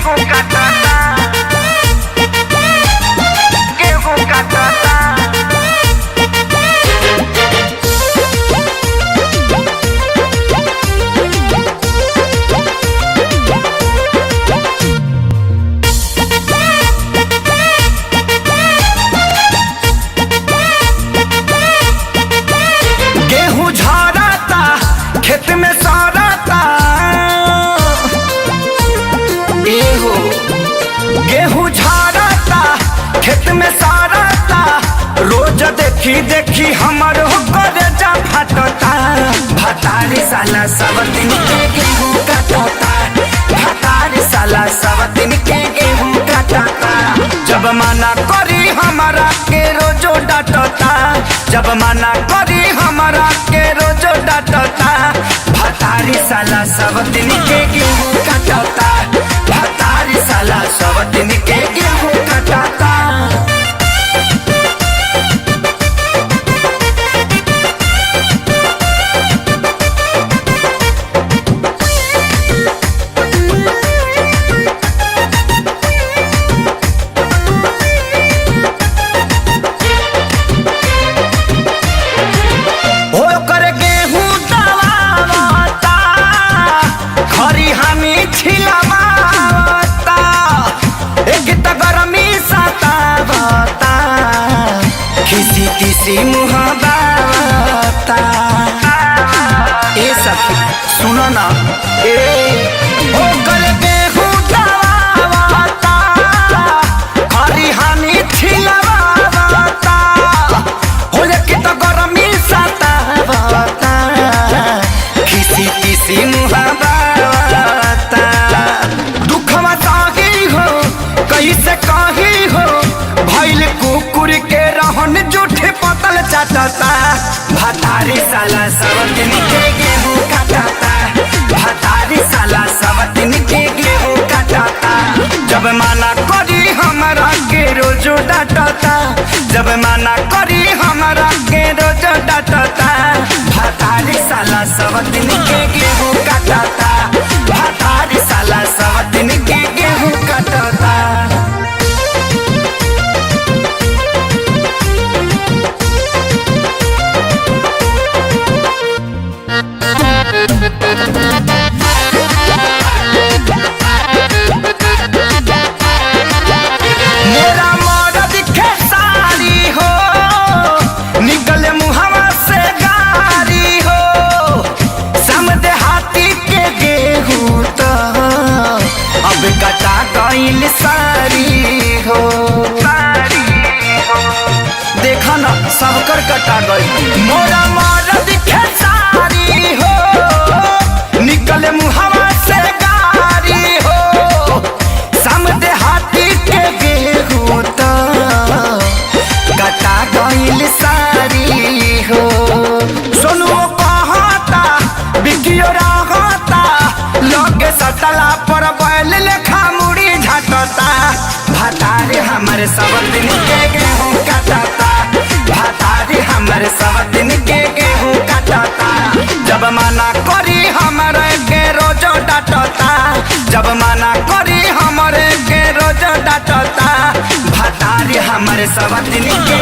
गेहूं काटता, गेहूं काटता। गेहूं झड़ता खेत में सड़ता, एहो गेहूं झड़ता खेत में सड़ता। रोज देखी देखी हमर हो जा फटता। भतारी साला सब दिन के गेहूं काटता, भतारी साला सब दिन के गेहूं काटता। जब मना करी हमारा के रोजो डांटता, जब मना करी हमारा के रोजो डांटता। भतारी साला सब दिन के गेहूं काटता, भतारी साला सब दिन के गेहूं काटता। हो कर गेहूं दबावता, खरिहानी छिलवावता, एक त गरमी सतावता, खिसी तिसी मुहबावता। ए सखी सुनो ना, ए हो कर गेहूं दबावता, खरिहानी छिलवावता, हो एक त गरमी सतावता, खिसी तिसी मुहबावता। दुखवा साही हो कैसे कही हो, भइल कुकुर के रहन जूठे पतल चाटता। भतारी साला सब दिन के गेहूं काटता, भतारी साला सब दिन के गेहूं काटता। जब मना करी हमारा के रोजो डांटता, जब मना करी हमारा के रोजो डांटता। भतारी साला सब दिन के गेहूं काटता, भतारी साला सब दिन के गेहूं काटता। मेरा मरद खेसारी हो, निकले मुहवा से गारी हो। समझ हाथी के गेहूं तो अब कटा गइल सारी हो। सारी हो देखा ना सबकर कटा गइल। मोरा मरद खेसारी हो, निकले मुहवा से गारी हो। समझ हाथी के गेहूं तो कटा गइल सारी हो। सोनू कहता बिकियो रहता, लगे सटला पर बैल लेखा मुड़ी झटता। भतारी हमर सब दिन के गेहूं काटता, भतारी हमर सब दिन के गेहूं काटता। जब मना करी हमर के रोजो डांटता, जब मना करी हमर के रोजो डांटता। भतारी हमर सब दिन के